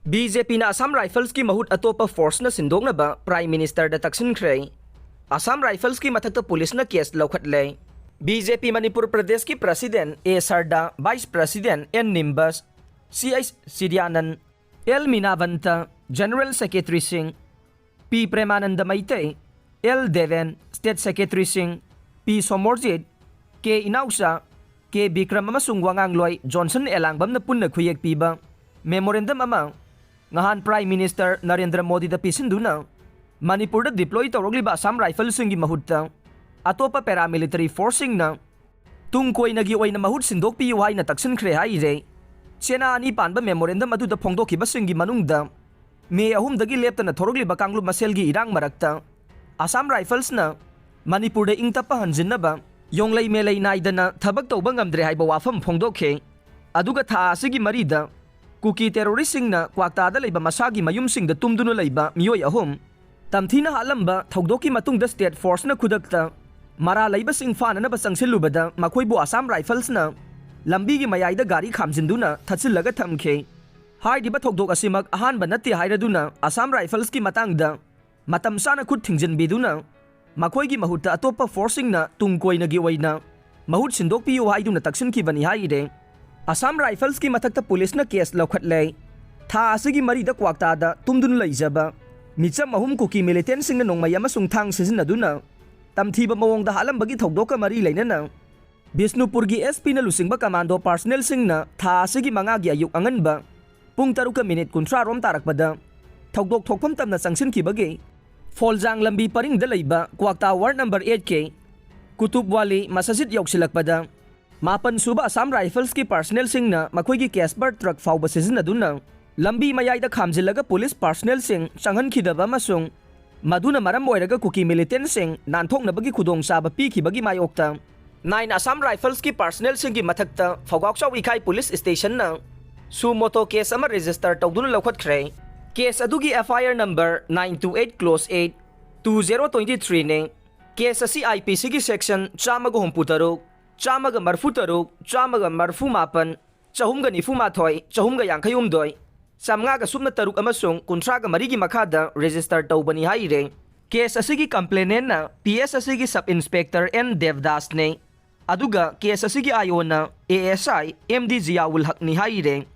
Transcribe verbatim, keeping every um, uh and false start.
B J ꯄꯤꯅ ꯑꯁꯥꯝ ꯔꯥꯏꯐꯜꯁꯀꯤ ꯃꯍꯨꯠ ꯑꯇꯣꯞꯄ ꯐꯣꯔꯁꯅ ꯁꯤꯟꯗꯣꯛꯅꯕ ꯄ꯭ꯔꯥꯏꯝ ꯃꯤꯅꯤꯁꯇꯔꯗ ꯇꯛꯁꯤꯟꯈ꯭ꯔꯦ꯫ ꯑꯁꯥꯝ ꯔꯥꯏꯐꯜꯁꯀꯤ ꯃꯊꯛꯇ ꯄꯨꯂꯤꯁꯅ ꯀꯦꯁ ꯂꯧꯈꯠꯂꯦ꯫ ꯕꯤ ꯖꯦ ꯄꯤ ꯃꯅꯤꯄꯨꯔ ꯄ꯭ꯔꯗꯦꯁꯀꯤ president A Sarda, vice president N Nimbus, C H Sidyanan, L Minabanta, general ꯁꯦꯀ꯭ꯔꯦꯇꯔꯤꯁꯤꯡ P Premananda Meitei, L Deben, state ꯁꯦꯀ꯭ꯔꯦꯇꯔꯤꯁꯤꯡ P Somorjit, K Inaocha, K Bikram ꯑꯃꯁꯨꯡ ꯋꯥꯉꯥꯡꯂꯣꯏ ꯖꯣꯟꯁꯟ ꯑꯦꯂꯥꯡꯕꯝꯅ ꯄꯨꯟꯅ ꯈꯨꯌꯦꯛ ꯄꯤꯕ ꯃꯦꯃꯣꯔꯦꯟꯗꯝ ꯑꯃ ꯉꯍꯥꯟ ꯄ꯭ꯔꯥꯏꯝ ꯃꯤꯅꯤꯁꯇꯔ ꯅꯔꯦꯟꯗ꯭ꯔ ꯃꯣꯗꯤꯗ ꯄꯤꯁꯤꯟꯗꯨꯅ, ꯃꯅꯤꯄꯨꯔꯗ ꯗꯤꯄ꯭ꯂꯣꯏ ꯇꯧꯔꯛꯂꯤꯕ ꯑꯁꯥꯝ ꯔꯥꯏꯐꯜꯁꯤꯡꯒꯤ ꯃꯍꯨꯠꯇ ꯑꯇꯣꯞꯄ ꯄꯦꯔꯥꯃꯤꯂꯤꯇꯔꯤ ꯐꯣꯔꯁꯁꯤꯡꯅ ꯇꯨꯡ ꯀꯣꯏꯅꯒꯤ ꯑꯣꯏꯅ ꯃꯍꯨꯠ ꯁꯤꯟꯗꯣꯛꯄꯤꯌꯨ ꯍꯥꯏꯅ ꯇꯛꯁꯤꯟꯈ꯭ꯔꯦ ꯍꯥꯏꯔꯦ꯫ ꯆꯦꯅꯥ ꯑꯅꯤ ꯄꯥꯟꯕ ꯃꯦꯃꯣꯔꯦꯟꯗꯝ ꯑꯗꯨꯗ ꯐꯣꯡꯗꯣꯛꯈꯤꯕꯁꯤꯡꯒꯤ ꯃꯅꯨꯡꯗ ꯃꯦ ꯑꯍꯨꯝꯗꯒꯤ ꯂꯦꯞꯇꯅ ꯊꯣꯔꯛꯂꯤꯕ ꯀꯥꯡꯂꯨꯞ ꯃꯁꯦꯜꯒꯤ ꯏꯔꯥꯡ ꯃꯔꯛꯇ ꯑꯁꯥꯝ ꯔꯥꯏꯐꯜꯁꯅ ꯃꯅꯤꯄꯨꯔꯗ ꯏꯪ ꯇꯞꯄ ꯍꯟꯖꯤꯟꯅꯕ ꯌꯣꯡꯂꯩ ꯃꯦꯂꯩ ꯅꯥꯏꯗꯅ ꯊꯕꯛ ꯇꯧꯕ ꯉꯝꯗ꯭ꯔꯦ ꯍꯥꯏꯕ ꯋꯥꯐꯝ ꯐꯣꯡꯗꯣꯛꯈꯤ꯫ ꯑꯗꯨꯒ ꯊꯥ ꯑꯁꯤꯒꯤ ꯃꯔꯤꯗ ꯀꯨꯀꯤ ꯇꯦꯔꯣꯔꯤꯁꯁꯤꯡꯅ ꯀ꯭ꯋꯥꯛꯇꯥꯗ ꯂꯩꯕ ꯃꯁꯥꯒꯤ ꯃꯌꯨꯝꯁꯤꯡꯗ ꯇꯨꯝꯗꯨꯅ ꯂꯩꯕ ꯃꯤꯑꯣꯏ ꯑꯍꯨꯝ ꯇꯝꯊꯤꯅ ꯍꯥꯠꯂꯝꯕ ꯊꯧꯗꯣꯛꯀꯤ ꯃꯇꯨꯡꯗ ꯁ꯭ꯇꯦꯠ ꯐꯣꯔꯁꯅ ꯈꯨꯗꯛꯇ ꯃꯔꯥꯜ ꯂꯩꯕꯁꯤꯡ ꯐꯥꯅꯅꯕ ꯆꯪꯁꯤꯜꯂꯨꯕꯗ ꯃꯈꯣꯏꯕꯨ ꯑꯁꯥꯝ ꯔꯥꯏꯐꯜꯁꯅ ꯂꯝꯕꯤꯒꯤ ꯃꯌꯥꯏꯗ ꯒꯥꯔꯤ ꯈꯥꯝꯖꯤꯟꯗꯨꯅ ꯊꯠꯆꯤꯜꯂꯒ ꯊꯝꯈꯤ꯫ ꯍꯥꯏꯔꯤꯕ ꯊꯧꯗꯣꯛ ꯑꯁꯤꯃꯛ ꯑꯍꯥꯟꯕ ꯅꯠꯇꯦ ꯍꯥꯏꯔꯗꯨꯅ ꯑꯁꯥꯝ ꯔꯥꯏꯐꯜꯁꯀꯤ ꯃꯇꯥꯡꯗ ꯃꯇꯝ ꯆꯥꯅ ꯈꯨꯠ ꯊꯤꯡꯖꯤꯟꯕꯤꯗꯨꯅ ꯃꯈꯣꯏꯒꯤ ꯃꯍꯨꯠꯇ ꯑꯇꯣꯞꯄ ꯐꯣꯔꯁꯁꯤꯡꯅ ꯇꯨꯡ ꯀꯣꯏꯅꯒꯤ ꯑꯣꯏꯅ ꯃꯍꯨꯠ ꯁꯤꯟꯗꯣꯛꯄꯤꯌꯨ ꯍꯥꯏꯗꯨꯅ ꯇꯛꯁꯤꯟꯈꯤꯕꯅꯤ ꯍꯥꯏꯔꯦ꯫ ꯑꯁꯥꯝ ꯔꯥꯏꯐꯜꯁꯀꯤ ꯃꯊꯛꯇ ꯄꯨꯂꯤꯁꯅ ꯀꯦꯁ ꯂꯧꯈꯠꯂꯦ꯫ ꯊꯥ ꯑꯁꯤꯒꯤ ꯃꯔꯤꯗ ꯀ꯭ꯋꯥꯛꯇꯥꯗ ꯇꯨꯝꯗꯨꯅ ꯂꯩꯖꯕ ꯃꯤꯆꯝ ꯑꯍꯨꯝ ꯀꯨꯀꯤ ꯃꯤꯂꯤꯇꯦꯟꯁꯤꯡꯅ ꯅꯣꯡꯃꯩ ꯑꯃꯁꯨꯡ ꯊꯥꯡ ꯁꯤꯖꯤꯟꯅꯗꯨꯅ ꯇꯝꯊꯤꯕ ꯃꯑꯣꯡꯗ ꯍꯥꯠꯂꯝꯕꯒꯤ ꯊꯧꯗꯣꯛꯀ ꯃꯔꯤ ꯂꯩꯅꯅ ꯕꯤꯁꯅꯨꯄꯨꯔꯒꯤ ꯑꯦꯁ ꯄꯤꯅ ꯂꯨꯆꯤꯡꯕ ꯀꯃꯥꯟꯗꯣ ꯄꯥꯔꯁꯅꯦꯜꯁꯤꯡꯅ ꯊꯥ ꯑꯁꯤꯒꯤ ꯃꯉꯥꯒꯤ ꯑꯌꯨꯛ ꯑꯉꯟꯕ ꯄꯨꯡ ꯇꯔꯨꯛꯀ ꯃꯤꯅꯤꯠ ꯀꯨꯟꯊ꯭ꯔꯥ ꯔꯣꯝ ꯇꯥꯔꯛꯄꯗ ꯊꯧꯗꯣꯛ ꯊꯣꯛꯐꯝ ꯇꯝꯅ ꯆꯪꯁꯤꯟꯈꯤꯕꯒꯤ ꯐꯣꯜꯖꯥꯡ ꯂꯝꯕꯤ ꯄꯔꯤꯡꯗ ꯂꯩꯕ ꯀ꯭ꯋꯥꯛꯇꯥ ꯋꯥꯔꯗ ꯅꯝꯕꯔ ꯑꯩꯠꯀꯤ ꯀꯨꯇꯨꯕ ꯋꯥꯂꯤ ꯃꯁꯖꯤꯗ ꯌꯧꯁꯤꯜꯂꯛꯄꯗ ꯃꯥꯄꯟ ꯁꯨꯕ ꯑꯁꯥꯝ ꯔꯥꯏꯐꯜꯁꯀꯤ ꯄꯥꯔꯁꯅꯦꯜꯁꯤꯡꯅ ꯃꯈꯣꯏꯒꯤ ꯀꯦꯁꯄꯔ ꯇ꯭ꯔꯛ ꯐꯥꯎꯕ ꯁꯤꯖꯤꯟꯅꯗꯨꯅ ꯂꯝꯕꯤ ꯃꯌꯥꯏꯗ ꯈꯥꯝꯖꯤꯜꯂꯒ ꯄꯨꯂꯤꯁ ꯄꯥꯔꯁꯅꯦꯜꯁꯤꯡ ꯆꯪꯍꯟꯈꯤꯗꯕ ꯑꯃꯁꯨꯡ ꯃꯗꯨꯅ ꯃꯔꯝ ꯑꯣꯏꯔꯒ ꯀꯨꯀꯤ ꯃꯤꯂꯤꯇꯦꯟꯁꯤꯡ ꯅꯥꯟꯊꯣꯛꯅꯕꯒꯤ ꯈꯨꯗꯣꯡꯆꯥꯕ ꯄꯤꯈꯤꯕꯒꯤ ꯃꯥꯌꯣꯛꯇ ꯅꯥꯏꯟ ꯑꯁꯥꯝ ꯔꯥꯏꯐꯜꯁꯀꯤ ꯄꯥꯔꯁꯅꯦꯜꯁꯤꯡꯒꯤ ꯃꯊꯛꯇ ꯐꯧꯒꯥꯛꯆꯥꯎ ꯏꯈꯥꯏ ꯄꯨꯂꯤꯁ ꯁ꯭ꯇꯦꯁꯟꯅ ꯁꯨ ꯃꯣꯇꯣ ꯀꯦꯁ ꯑꯃ ꯔꯦꯖꯤꯁꯇꯔ ꯇꯧꯗꯨꯅ ꯂꯧꯈꯠꯈ꯭ꯔꯦ꯫ ꯀꯦꯁ ꯑꯗꯨꯒꯤ F I R number nine two eight close eight two zero twenty ꯊ꯭ꯔꯤꯅꯤ꯫ ꯀꯦꯁ ꯑꯁꯤ ꯑꯥꯏ ꯄꯤ ꯁꯤꯒꯤ ꯁꯦꯛꯁꯟ ꯆꯥꯝꯃꯒ ꯍꯨꯝꯐꯨ ꯇꯔꯨꯛ, ꯆꯥꯝꯃꯒ ꯃꯔꯐꯨ ꯇꯔꯨꯛ, ꯆꯥꯝꯃꯒ ꯃꯔꯐꯨ ꯃꯥꯄꯟ, ꯆꯍꯨꯝꯒ ꯅꯤꯐꯨ ꯃꯥꯊꯣꯏ, ꯆꯍꯨꯝꯒ ꯌꯥꯡꯈꯩ ꯍꯨꯝꯗꯣꯏ, ꯆꯥꯝꯃꯉꯥꯒ ꯁꯨꯞꯅ ꯇꯔꯨꯛ ꯑꯃꯁꯨꯡ ꯀꯨꯟꯊ꯭ꯔꯥꯒ ꯃꯔꯤꯒꯤ ꯃꯈꯥꯗ register ꯇꯧꯕꯅꯤ ꯍꯥꯏꯔꯦ꯫ Case ꯑꯁꯤꯒꯤ complainantꯅ P S ꯑꯁꯤꯒꯤ sub inspector N ꯗꯦꯕꯗꯥꯁꯅꯦ꯫ ꯑꯗꯨꯒ case ꯑꯁꯤꯒꯤ IOꯅ ASI M D ꯖꯤꯌꯥꯎꯜ ꯍꯛꯅꯤ ꯍꯥꯏꯔꯦ꯫